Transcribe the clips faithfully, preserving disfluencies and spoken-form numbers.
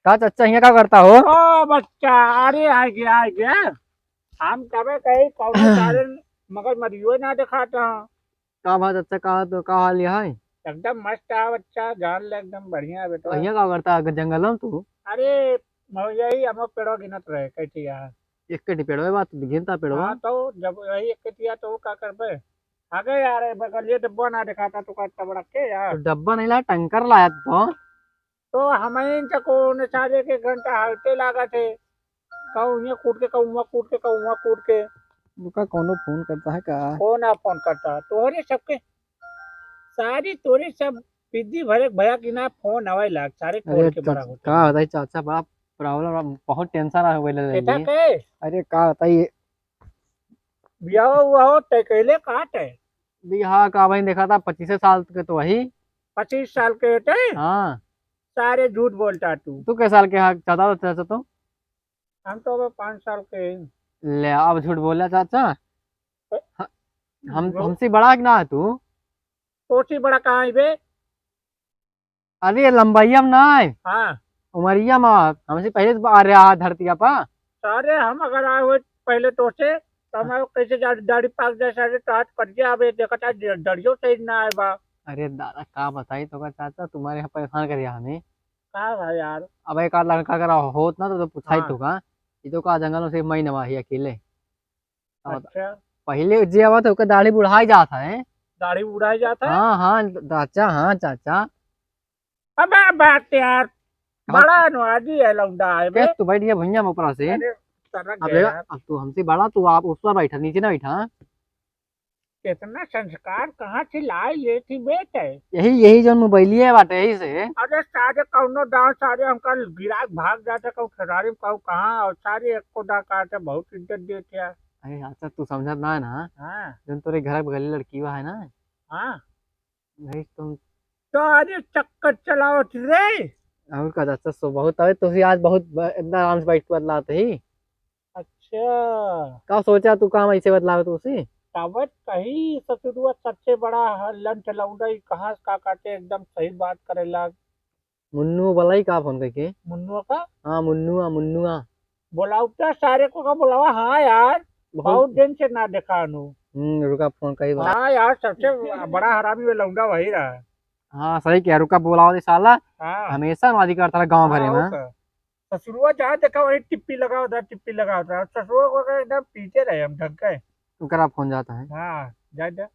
का चाचा, हियाँ का करता हो? ओ बच्चा, अरे आ गया, आ गया। हम तबे कही कौनो सारे मगर मरियो ना दिखाता। का बात चाचा, का तो का हाल है? एकदम मस्त है बच्चा, जान ले एकदम बढ़िया है बेटा। हियाँ का करता है जंगल में तू? अरे म-, यही हम पेड़वा गिनत रहे, कैठी यार। एक कटी पेड़वा बात गिनता पेड़वा। हाँ, तो जब यही एक कटिया तो वो का करबे? आगे यार, बगलिए डब्बा ना दिखाता तो का तबड़क के यार। तो डब्बा नहीं लाया, टंकर लाया तो। तो हमइन से कौन सारे के घंटा हालते लागत है, कहूँ हियाँ कूट के, कहूँ हुआँ कूट के, कहूँ हुआँ कूट के। रुका, कौनो फोन करता है का? कौन आ फोन करता? तोहरे सबके सारी तोरे सब पिद्दी भरे भया की ना फोन आवे लाग, सारे अरे ठोर के बड़ा चाचा, होता का है। बताई चाचा, बड़ा प्रॉब्लम, बहुत टेंशन आ गइल है बेटा ये। के? अरे का बताई, बियाह हुआ हो तय कैले काट है? बियाह का भाई देखा था, पच्चीस साल के तो वही। पच्चीस साल के होते? हाँ। सारे झूठ बोलता तू। तू कै साल के हाँ, चाचा, चाचा तू? हम तो अबे पाँच साल के ही। ले, अब झूठ बोला चाचा। ए? ह-, हम, वो? हमसे बड़ा कि ना है तू? तोसी बड़ा कहाँ है बे? अरे, लंबाइया में ना है। हाँ। उमरिया में हमसे पहले से आ रहा है धरतिया पर। सारे हम अगर आए हुए पहले तोसे, तो हमारे कैसे जा-, दाढ़ी पाक जाए सारे, तो हाथ कट गया। अब ये देखा था, ज-, दढ़ियो सही ना आए बा। अरे दादा, का बताई तो का चाचा, तुम्हारे यहाँ परेशान करिया हमें। का भाई यार? अब एक आध लड़का अगर होत ना तो, तो पूछाई हाँ। तो का, ये तो का जंगल में से मई नवा ही अकेले। अब अच्छा। पहिले जे आवत है, ओकर दाढ़ी बुढ़ाई जात है। दाढ़ी बुढ़ाई जात है? हाँ, हाँ, चाचा, हाँ, चाचा। अबे बात यार, हाँ। बड़ा अनुवादी है लौंडा है बे। कैसे तू बैठ गया भुइयां में ऊपरा से? अरे, सरक अब गया देखा, यार। अब तू हमसे बड़ा, तू आप ऊपर बैठा, नीचे ना बैठा। कितना संस्कार कहाँ से लाई ये थी बेटे? यही, यही जौन मोबाइलिया बाटे, यही से। अरे सारे कौनो दांव सारे हमका गिरा के भाग जाते, कहूँ खेसारी में कहूँ कहाँ, और सारे एको डा काटे, बहुत इज्जत देते हैं। अरे अच्छा, तू समझत ना है ना? हाँ। जौन तोरे घर के बगल लड़की हुआ है ना? हाँ। वही तुम तो अरे चक्कर चलावत रे। और का चाचा, सो बहुत, अबे तुसी आज बहुत ब-, इतना आराम से बैठ के बतलात ही। अच्छा। का सोचा तू, काम ऐसे बतलावे तुसी? तबे कही ससुरुआ सबसे बड़ा ह-, लंठ लौंडा, ई कहाँ से का काटे, एकदम सही बात करे लाग। मुन्नू बोलाई का फोन करके? मुन्नुआ का? हाँ, मुन्नुआ, मुन्नुआ। बोलावता सारे को का बोलावा? हाँ यार, बहुत बहुत दिन से ना देखा अनु। हम्म, रुका, फोन कही बा। हाँ यार, सबसे बड़ा हरामी वे लौंडा वही रहा। हाँ, सही कह, रुका, बोलावा दे साला। हाँ। हमेशा नादी करता रहा गाँव भरे हाँ, में। ओका। ससुरुआ जहाँ देखा वही टिप्पी लगावत रहा, टिप्पी लगावत रहा। ससुरुआ को एकदम पीछे रहे हम ढंग के। उनकरा फोन जाता है। हाँ, जा, जा।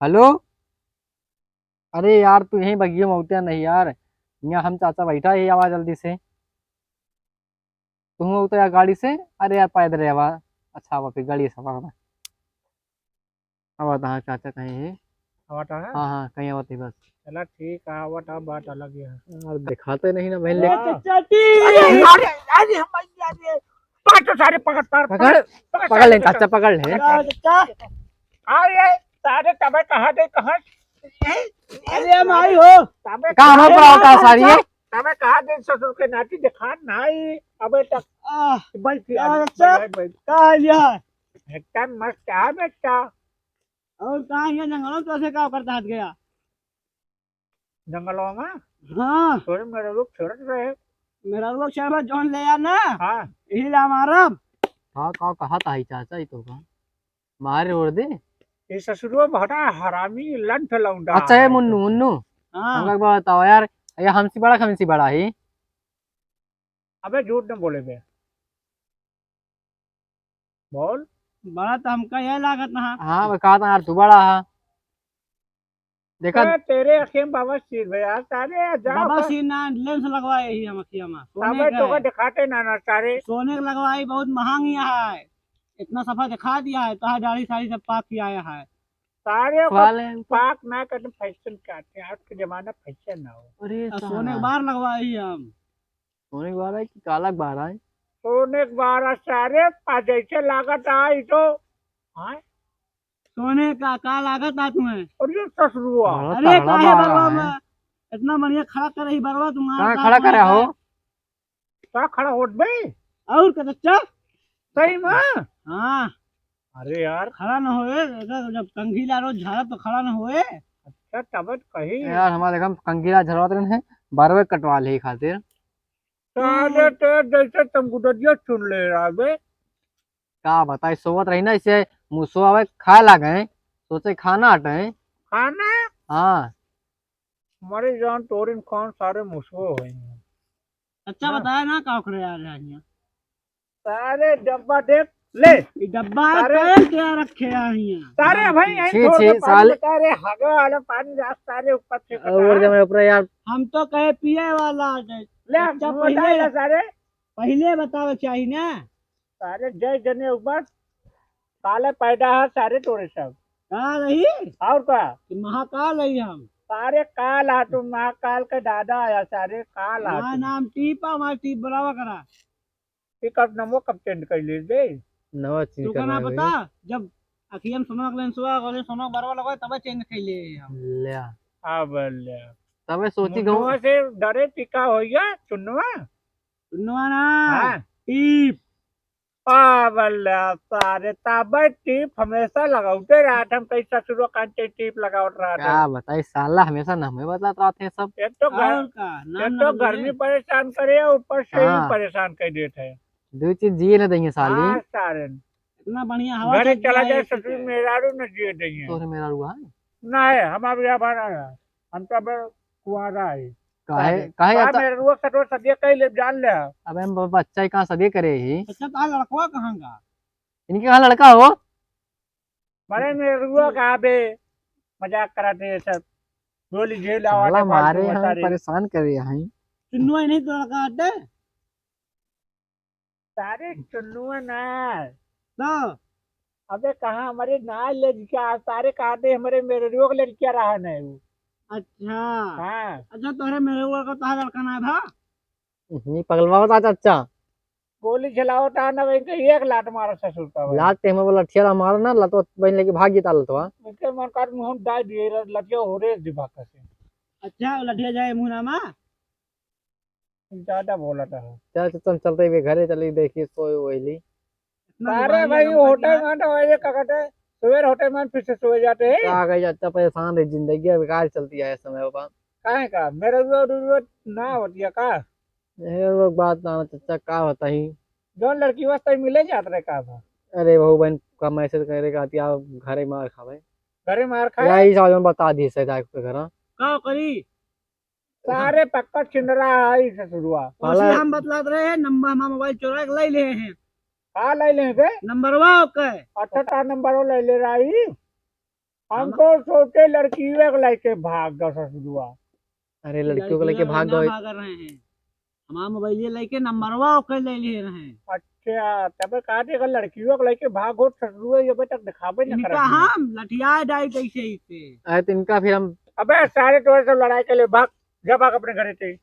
हेलो, अरे यार, तू यहीं बगियो में होते नहीं यार, यहाँ हम चाचा बैठा है, आवा जल्दी से। तू होते यार गाड़ी से? अरे यार, पैदल आवा। अच्छा, आवा फिर गाड़ी से आवा। आवा तो हाँ, चाचा कहीं है। आवा तो है? हाँ, हाँ, कहीं आवा तो बस। चला ठीक है, आवा तो बात अलग ही है। यार, दिखाते नहीं ना, बहन ले। अरे, चाची! अरे, अरे, अरे, हम अरे, पकड़ तो सारे, पकड़, पकड़, पकड़, पकड़, पकड़ ले, चाचा, पकड़ ले। अरे, चाचा। अरे, सारे तबे कहाँ दे, कहाँ? अरे, हम आई हो। तबे का हमारे कहाँ पर आवता दे, सारी है? तबे कहाँ दे, ससुर के नाती दिखा, नहीं, अबे तक। आह, बैठ, क्या बैठ, बच्चा? बैठ, बैठ। का हाल है? एकदम मस्त है बेटा। और कहाँ है जंगल में, तो ऐसे का करता हाथ गया? जंगलवा में? हाँ। तोरे मेहरारू छेड़त रहे। मेहरारू छेड़बा जौन ले आ ना, हाँ। यही ला मारब। हाँ, का कहत आई चाचा, ई तो का? मारे ओढ़ दे। ये ससुरो बड़ा हरामी लंठ लौंडा अच्छा, ये है मुन्नू, तो। मुन्नू, हाँ। हमका एक बात बताओ यार, ये हमसे बड़ा, हमसे बड़ा ही। अबे झूठ न बोले बे। बोल। बड़ा तो हमका यह लागत ना। हाँ, वो कहा था यार, तू बड़ा है। देखा? ए, तेरे अखिया में बाबा सीर बे यार, सारे जा बाबा बा- सीर ना, लेंस लगवाए ही हम अखिया में। सोने अबे का तो का है। दिखाते ना, ना सारे। सोने के लगवाई, बहुत महंगी है। इतना सफा दिखा दिया है, तो दाढ़ी साड़ी सब पाक किया है। सारे को वाले पाक ना करते, फैशन काटते हैं। आज के जमाना फैशन ना हो। अरे और सोने साला। के बार लगवाई हम। सोने के बार है कि काला के बार है? सोने के बार है सारे, पा जैसे लागत है, ई तो, हाँ? सोने का, का लागत है तुम्हें? और ये ससुरुआ। बड़ा अरे, तगड़ा काहे बार बरवा है। में? इतना बढ़िया खड़ा कर रही बरवा तुम्हारा, कहाँ का खड़ा सोने करे का हो? है? का खड़ा होत बे? और का चाचा? सही में? हाँ। अरे यार। खड़ा न होए, ऐसा जब कंघी ला रोज झाड़ा तो खड़ा न होए। अच्छा, तबे तो कही। यार, हमारे घर में कंगीरा झरवात रहे हैं, बारह कटवा ले खातिर। सारे तो जैसे तुम गुदरिया सुन ले रहा बे। का बताई, सोवत रही ना, इसे मुसवा आवे, खाए लागे, सोचे खाना हटे। खाना? हाँ। मरे जान तोरिन खान सारे मुसवा होई। अच्छा, हाँ। बताया ना का ओकरे आ रहा है। सारे डब्बा देख ले। ई डब्बा सारे, काहे क्या रखे आ हियां? सारे भाई, यहीं छी, छोड़ छी, के पानी साले। बता रहे, हगे वाला पानी रात सारे ऊपर फेंकता और है। जब ऊपर यार। हम तो कहे पिए वाला है। ले, अच्छा, मुंह पहिले, बताए ला सारे। पहिले बतावे चाहिए ना। सारे जय जने ऊपर काले पैदा है सारे तोरे सब। का रही? और का? कि महाकाल है हम। सारे काल आ तू, महाकाल के दादा आया सारे, काल आ ना, तू। नाम टीप, हमार टीप बुलावा करा। टिकट नमो कब चेंज कर ली रे? नवा चेंज तू का करना ना है बता, भैया। जब अखियन सोना के लेंसवा, अगर सोना बरवा लगा, तब चेंज कर ले हम। ले। आ बल्ले। तबे सोची मुन्नुआ गहूँ। से डरे टिका होइया, चुन्नुआ? चुन्नुआ ना, हाँ। टीप। आ बल्ले, सारे तबे टीप हमेशा लगावते रहत, हम कई ससुरो कांचे टीप लगावत रहत का है। बताई साला, हमेशा ना हमें बतलात रहत है सब। एक तो घर-, और का, नाम एक ना तो बदले। गर्मी परेशान करे, ऊपर से ही हाँ। परेशान कर देते हैं। दो चीज जिए न देंगे साली। हाँ, सारे। इतना बढ़िया हवा घरे चल चला रहा है जाए, इसी ससुर से। मेहरारू न जिए देंगे। तोहरे मेहरारू है? नहीं, हमारे यहाँ भाड़ा है। हम तो अब कुंवारा है। काहे, सारे। काहे का आता? मेहरारू ससुर सदिया कहीं ले जान ले। अबे हम ब-, बच्चा ही कहाँ सदिया करे ही? अच्छा, तो लड़कवा कहाँ का? इनके कहाँ लड़का हो? बड़े मेहरारू का बे, मजाक कराते हैं सब। गोली झेल आवा साला के फालतू मारे बता हम रहे। परेशान कर रहे हैं। चुन्नुआ नहीं तो लड़का आते? सारे चुन्नुआ ना। तो? अबे कहाँ हमारे ना लड़किया, सारे कहा थे हमारे मेहररुआ के लड़किया रहा नहीं वो। अच्छा। हाँ। अच्छा, तोहरे मेहररुआ का तोहार लड़का ना था? नहीं, पगलवा बता चाचा। गोली चलाओ ता ना, इनके एक लात मारो ससुर का भाई। लात ते हमें बोला, ठेला मारो ना, लतो बहन लेके भाग गई ता लतवा। इनके मन कर मुंह डाल दिए, लठिया हो रे दिमाग का से। अच्छा, लठिया जाए मुंह ना मा? ज्यादा बोला था। चल, चल, चल, चलते हुए घरे चली, देखिए, सोए वही ली। इतना अरे भाई, होटल में तो वही का कहते हैं, सवेर होटल में फिर से सोए जाते हैं। का कही, अच्छा परेशान रही, जिंदगी बेकार चलती है इस समय, बाबा। काहे का? मेहररुआ ना होती है का? ये लोग बात ना, चाचा, का होता ही? जौन लड़की वास्ते मिले जात रहे का बा? अरे, बहू बहन का मैसेज करे का, आती, आप घरे मार खावे। घरे मार खाए? यही साल में बता दी से जाके घर। का करी? सारे पक्का छिंदरा है ससुरवा। उसे हम बतलात रहे हैं, नंबर हमारा मोबाइल चोरा के ले ले हैं। का ले ले बे? नंबरवा ओके। अच्छा, का नंबरवा ले ले रही? हम हम तो सोचे लड़कियों के लेके भाग गए ससुरवा। अरे, लड़कियों को लेके लड़कियों भाग ना गए। भाग रहे हैं। हमारा मोबाइल ये लेके नंबरवा ओके ले लिए रहे हैं। अच्छा, तबे कहा थे, अगर लड़कियों को लेके भाग हो ससुरवा, ये अबे तक दिखावे न इनका करत हैं। हम लठिया डाल कैसे इसे। अरे, तो इनका फिर हम अबे, सारे तोरे से लड़ाई के लिए भाग, जा भाग अपने घरे से।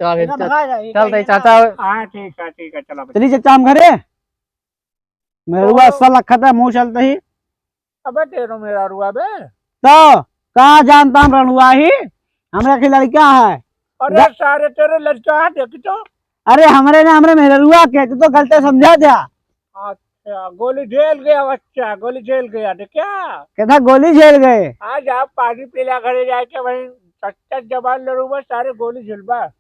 चल, इधर चल, भगा जा, ये चल, कहीं चाचा। ना। हाँ, ठीक है, ठीक है, चला बे। चली चाचा, हम घरे। मेहरुआ तो असल रखा था, मुँह चलते ही। अबे, तेरो मेहरुआ बे। तो, कहाँ जानता हम रणुआ ही? हमरा के लड़का है। अरे, ग- सारे तेरे लड़का है, देखी तो। अरे, हमरे ना, हमरे मेहरुआ के, तू तो गलते समझा दिया। अच्छा, गोली झेल गया बच्चा, गोली झेल गया, तो क्या? कहता गोली झेल गए। आज आप पानी पीला घरे जाके वहीं सच्चा जबान लड़ूबा, सारे गोली झेलबा।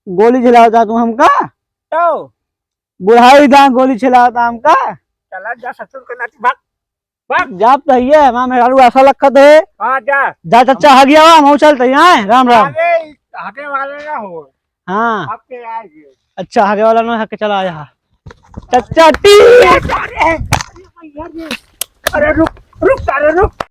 गोली झेलावता तू हमका? तो? बुढ़ाई दां गोली झेलावता हमका? चला जा ससुर के नाती, भाग, भाग। जात तो ही है, हमारा मेहरारू ऐसा लखत है। हाँ, जा। जा चच्चा, हगिया वा, हम चलते हैं, राम राम। अरे, हगे वाले ना हो। हाँ। आपके आएंगे। अच्छा, हगे वाला ना, हगे चला आया। चच्चा, टी। अरे,